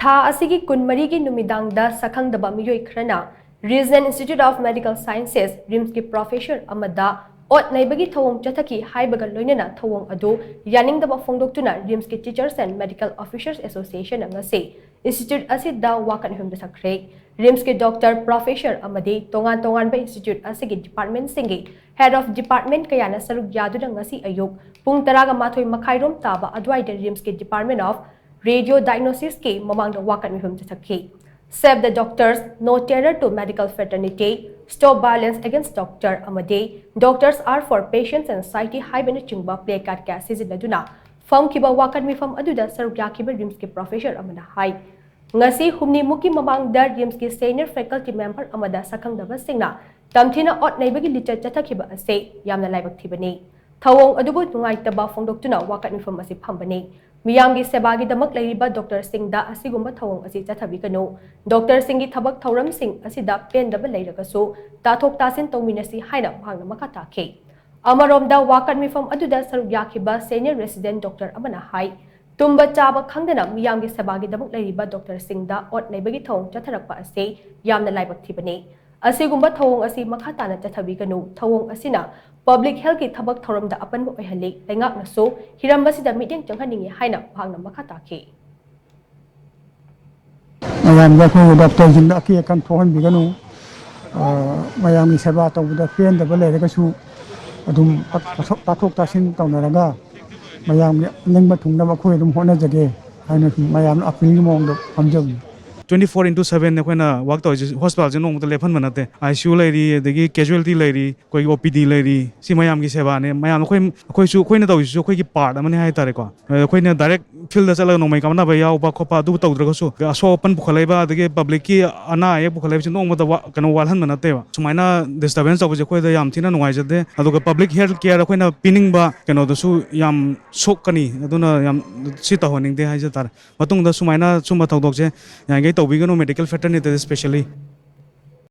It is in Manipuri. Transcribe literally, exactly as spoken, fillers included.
ꯊꯥ ꯑꯁꯤꯒꯤ ꯀꯨꯟꯃꯔꯤꯒꯤ ꯅꯨꯃꯤꯗꯥꯡꯗ ꯁꯛꯈꯪꯗꯕ ꯃꯤꯑꯣꯏ ꯈꯔꯅ Regional Institute of Medical Sciences, ꯔꯤꯝꯁꯀꯤ professor ꯑꯃꯗ ꯑꯣꯠ ꯅꯩꯕꯒꯤ ꯊꯧꯑꯣꯡ ꯆꯠꯊꯈꯤ ꯍꯥꯏꯕꯒ ꯂꯣꯏꯅꯅ ꯊꯧꯑꯣꯡ ꯑꯗꯨ ꯌꯥꯅꯤꯡꯗꯕ ꯐꯣꯡꯗꯣꯛꯇꯨꯅ ꯔꯤꯝꯁꯀꯤ Teachers and Medical Officers Association ꯅ ꯉꯁꯤ institute ꯑꯁꯤꯗ ꯋꯥꯀꯠ ꯃꯤꯐꯝ ꯆꯠꯊꯈ꯭ꯔꯦ꯫ ꯔꯤꯝꯁꯀꯤ doctor, professor ꯑꯃꯗꯤ ꯇꯣꯉꯥꯟ ꯇꯣꯉꯥꯟꯕ institute ꯑꯁꯤꯒꯤ department ꯁꯤꯡꯒꯤ head of department ꯀꯌꯥꯅ ꯁꯔꯨꯛ ꯌꯥꯗꯨꯅ ꯉꯁꯤ ꯑꯌꯨꯛ ꯄꯨꯡ ꯇꯔꯥꯒ ꯃꯥꯊꯣꯏ ꯃꯈꯥꯏꯔꯣꯝ ꯇꯥꯕ ꯑꯗꯨꯋꯥꯏꯗ ꯔꯤꯝꯁꯀꯤ Department of Radio Diagnosis ꯀꯤ ꯃꯃꯥꯡꯗ ꯋꯥꯀꯠ ꯃꯤꯐꯝ ꯆꯠꯊꯈꯤ꯫ Save the Doctors, No Terror to Medical Fraternity, Stop Violence Against Doctor ꯑꯃꯗꯤ Doctors Are for Patients and Society ꯍꯥꯏꯕꯅꯆꯤꯡꯕ placard ꯀꯌꯥ ꯁꯤꯖꯤꯟꯅꯗꯨꯅ ꯐꯝꯈꯤꯕ ꯋꯥꯀꯠ ꯃꯤꯐꯝ ꯑꯗꯨꯗ ꯁꯔꯨꯛ ꯌꯥꯈꯤꯕ ꯔꯤꯝꯁꯀꯤ professor ꯑꯃꯅ ꯍꯥꯏ, ꯉꯁꯤ ꯍꯨꯝꯅꯤꯃꯨꯛꯀꯤ ꯃꯃꯥꯡꯗ ꯔꯤꯝꯁꯀꯤ senior faculty member ꯑꯃꯗ ꯁꯛꯈꯪꯗꯕꯁꯤꯡꯅ ꯇꯝꯊꯤꯅ ꯑꯣꯠ ꯅꯩꯕꯒꯤ ꯂꯤꯆꯠ ꯆꯠꯊꯈꯤꯕ ꯑꯁꯤ ꯌꯥꯝꯅ ꯂꯥꯏꯕꯛ ꯊꯤꯕꯅꯤ꯫ ꯊꯧꯑꯣꯡ ꯑꯗꯨꯕꯨ ꯅꯨꯡꯉꯥꯏꯇꯕ ꯐꯣꯡꯗꯣꯛꯇꯨꯅ ꯋꯥꯀꯠ ꯃꯤꯐꯝ ꯑꯁꯤ ꯐꯝꯕꯅꯤ꯫ ꯃꯤꯌꯥꯝꯒꯤ ꯁꯦꯕꯥꯒꯤꯗꯃꯛ ꯂꯩꯔꯤꯕ doctor ꯁꯤꯡꯗ ꯑꯁꯤꯒꯨꯝꯕ ꯊꯧꯑꯣꯡ ꯑꯁꯤ ꯆꯠꯊꯕꯤꯒꯅꯨ꯫ Doctor ꯁꯤꯡꯒꯤ ꯊꯕꯛ ꯊꯧꯔꯝꯁꯤꯡ ꯑꯁꯤꯗ ꯄꯦꯟꯗꯕ ꯂꯩꯔꯒꯁꯨ ꯇꯥꯊꯣꯛ ꯇꯥꯁꯤꯟ ꯇꯧꯃꯤꯟꯅꯁꯤ ꯍꯥꯏꯅ ꯃꯍꯥꯛꯅ ꯃꯈꯥ ꯇꯥꯈꯤ꯫ ꯑꯃꯔꯣꯝꯗ ꯋꯥꯀꯠ ꯃꯤꯐꯝ ꯑꯗꯨꯗ ꯁꯔꯨꯛ ꯌꯥꯈꯤꯕ senior resident doctor ꯑꯃꯅ ꯍꯥꯏ, ꯇꯨꯝꯕ ꯆꯥꯕ ꯈꯪꯗꯅ ꯃꯤꯌꯥꯝꯒꯤ ꯁꯦꯕꯥꯒꯤꯗꯃꯛ ꯂꯩꯔꯤꯕ doctor ꯁꯤꯡꯗ ꯑꯣꯠ ꯅꯩꯕꯒꯤ ꯊꯧꯑꯣꯡ ꯆꯠꯊꯔꯛꯄ ꯑꯁꯤ ꯌꯥꯝꯅ ꯂꯥꯏꯕꯛ ꯊꯤꯕꯅꯤ꯫ ꯑꯁꯤꯒꯨꯝꯕ ꯊꯧꯑꯣꯡ ꯑꯁꯤ ꯃꯈꯥ ꯇꯥꯅ ꯆꯠꯊꯕꯤꯒꯅꯨ꯫ ꯊꯧꯑꯣꯡ ꯑꯁꯤꯅ public health ꯀꯤ ꯊꯕꯛ ꯊꯧꯔꯝꯗ ꯑꯄꯟꯕ ꯑꯣꯏꯍꯜꯂꯤ꯫ ꯂꯩꯉꯥꯛꯅꯁꯨ ꯍꯤꯔꯝ ꯑꯁꯤꯗ ꯃꯤꯠꯌꯦꯡ ꯆꯪꯍꯟꯅꯤꯡꯏ ꯍꯥꯏꯅ ꯃꯍꯥꯛꯅ ꯃꯈꯥ ꯇꯥꯈꯤ꯫ ꯃꯌꯥꯝꯗ ꯑꯩꯈꯣꯏꯒꯤ doctor ꯁꯤꯡꯗ ꯑꯀꯤ ꯑꯈꯪ ꯊꯣꯛꯍꯟꯕꯤꯒꯅꯨ꯫ ꯑ, ꯃꯌꯥꯝꯒꯤ ꯁꯦꯕꯥ ꯇꯧꯕꯗ ꯄꯦꯟꯗꯕ ꯂꯩꯔꯒꯁꯨ ꯑꯗꯨꯝ ꯇꯥꯊꯣꯛ, ꯇꯥꯊꯣꯛ ꯇꯥꯁꯤꯟ ꯇꯧꯅꯔꯒ ꯃꯌꯥꯝꯒꯤ ꯅꯤꯡꯕ ꯊꯨꯡꯅꯕ ꯑꯩꯈꯣꯏ ꯑꯗꯨꯝ ꯍꯣꯠꯅꯖꯒꯦ ꯍꯥꯏꯅ ꯁꯨꯝ ꯃꯌꯥꯝꯅ appeal ꯒꯤ ꯃꯑꯣꯡꯗ ꯐꯝꯖꯕꯅꯤ꯫ Twenty four into seven ꯑꯩꯈꯣꯏꯅ work ꯇꯧꯔꯤꯁꯦ꯫ Hospital ꯁꯦ ꯅꯣꯡꯃꯇ ꯂꯦꯞꯍꯟꯕ ꯅꯠꯇꯦ꯫ I C U ꯂꯩꯔꯤ, ꯑꯗꯒꯤ casualty ꯂꯩꯔꯤ, ꯑꯩꯈꯣꯏꯒꯤ O P D ꯂꯩꯔꯤ꯫ ꯁꯤ ꯃꯌꯥꯝꯒꯤ ꯁꯦꯕꯥꯅꯦ꯫ ꯃꯌꯥꯝ ꯑꯩꯈꯣꯏ, ꯑꯩꯈꯣꯏꯁꯨ, ꯑꯩꯈꯣꯏꯅ ꯇꯧꯔꯤꯁꯤꯁꯨ ꯑꯩꯈꯣꯏꯒꯤ part ꯑꯃꯅꯤ ꯍꯥꯏꯇꯥꯔꯦꯀꯣ꯫ ꯑꯩꯈꯣꯏꯅ direct field ꯗ ꯆꯠꯂꯒ ꯅꯣꯡꯃꯩ ꯀꯥꯞꯅꯕ ꯌꯥꯎꯕ ꯈꯣꯠꯄ ꯑꯗꯨꯕꯨ ꯇꯧꯗ꯭ꯔꯒꯁꯨ, ꯑꯁꯣꯛ ꯑꯄꯟ ꯄꯨꯈꯠꯂꯛꯏꯕ ꯑꯗꯒꯤ public ꯀꯤ ꯑꯅꯥ ꯑꯌꯦꯛ ꯄꯨꯈꯠꯂꯛꯏꯕꯁꯤ ꯅꯣꯡꯃꯇ ꯋꯥ-, ꯀꯩꯅꯣ ꯋꯥꯠꯍꯟꯕ ꯅꯠꯇꯦꯕ꯫ ꯁꯨꯃꯥꯏꯅ disturbance ꯇꯧꯕꯁꯦ ꯑꯩꯈꯣꯏꯗ ꯌꯥꯝ ꯊꯤꯅ ꯅꯨꯡꯉꯥꯏꯖꯗꯦ꯫ ꯑꯗꯨꯒ public health care ꯑꯩꯈꯣꯏꯅ ꯄꯤꯅꯤꯡꯕ ꯀꯩꯅꯣꯗꯁꯨ ꯌꯥꯝ ꯁꯣꯛꯀꯅꯤ꯫ ꯑꯗꯨꯅ ꯌꯥꯝ ꯁꯤ ꯇꯧꯍꯟꯅꯤꯡꯗꯦ ꯍꯥꯏꯖ ꯇꯥꯔꯦ꯫ ꯃꯇꯨꯡꯗ ꯁꯨꯃꯥꯏꯅ ꯁꯨꯝꯕ ꯊꯧꯗꯣꯛꯁꯦ ꯌꯥꯔꯤꯈꯩ ꯇꯧꯕꯤꯒꯅꯨ, medical fraternity ꯗ specially꯫